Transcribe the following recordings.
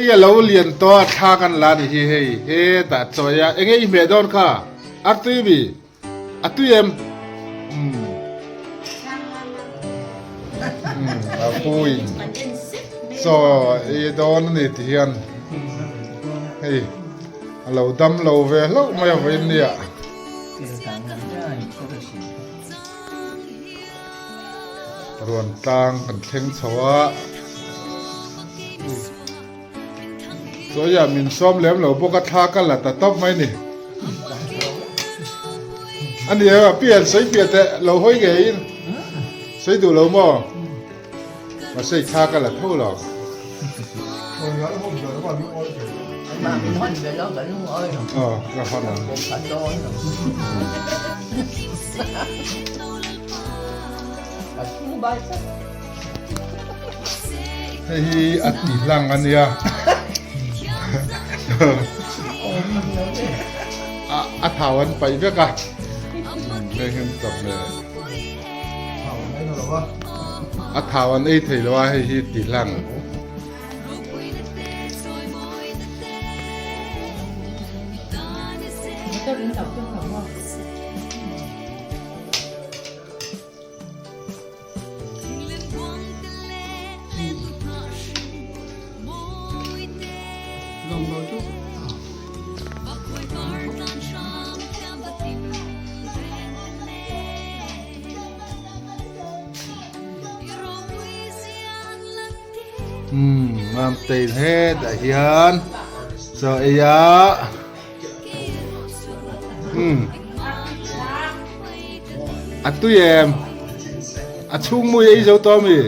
Hei a lo lian tawh a thla kan la ni hi hei hetah chawi a enge i hmeh dawn kha artui mi a tui em umm umm a pu in chaw ei dawn a ni ti hian hei a lo dam lo ve hlauh mai a vawiin nia. Ruan tlang kan thleng chho a, chawiah min sawm lem lo bawk a thla ka la ta tawp mai ni. A ni em a pian sawi piah teh lo hawi ngeiin sawi duh lo maw? Mahse i thla ka la tho lo. Aw ka hawn ang. Hei hi a ti hlang a nia. A thau an paih vek a. Hei hian chawp leh. A thau an ei thei lo a hei hi ti hlang. Umm ngam tei hetah hian chaw ei a umm a tui em a chhung mui ei zo tawh ami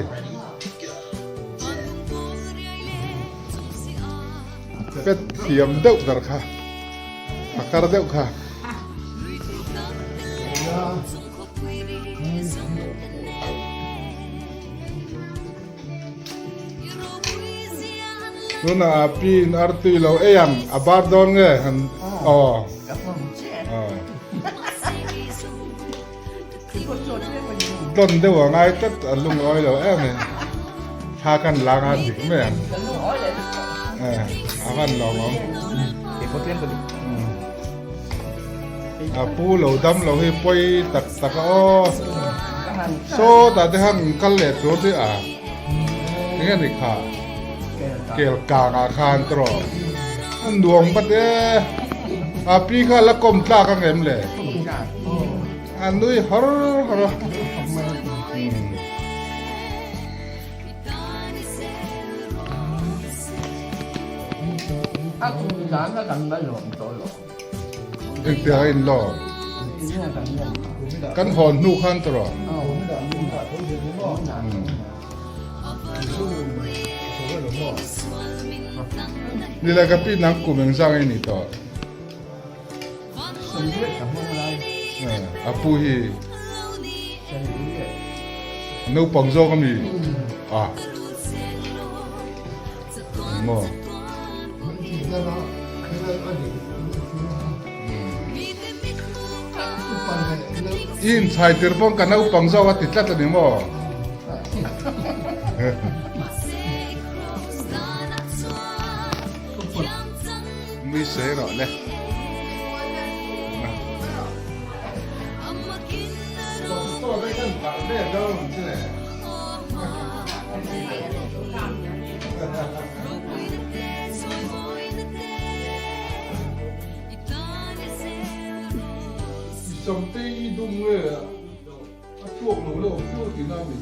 pet thiam deuh ber kha a kar deuh kha. Tunah a pi in artui lo ei ang a bar dawn nge han aw dawn deuh a ngai tlat a lungawi lo em e thla kan la nga dik mai ang a van lawm awm a pu lo dam lo hi pawi tak tak a aw sawtah te khan kal leh tur chu a enge ni kha kel kang ah khan tawh a nuam vat e a pi kha la kawm tlak ang em le a nui har har a. Engtiang a in lawm? Kan hawn hnu khan ta rawh. Ni le ka pi nang kum engzang i ni tawh? A pu hi naupang zawk a mi? A. Maw? I inchhai tir pawn ka naupang zawk a ti tlat a ni maw? Nui sawi rawh le. Samtei dum nge a chhuak lo la awm fur tihna a ni.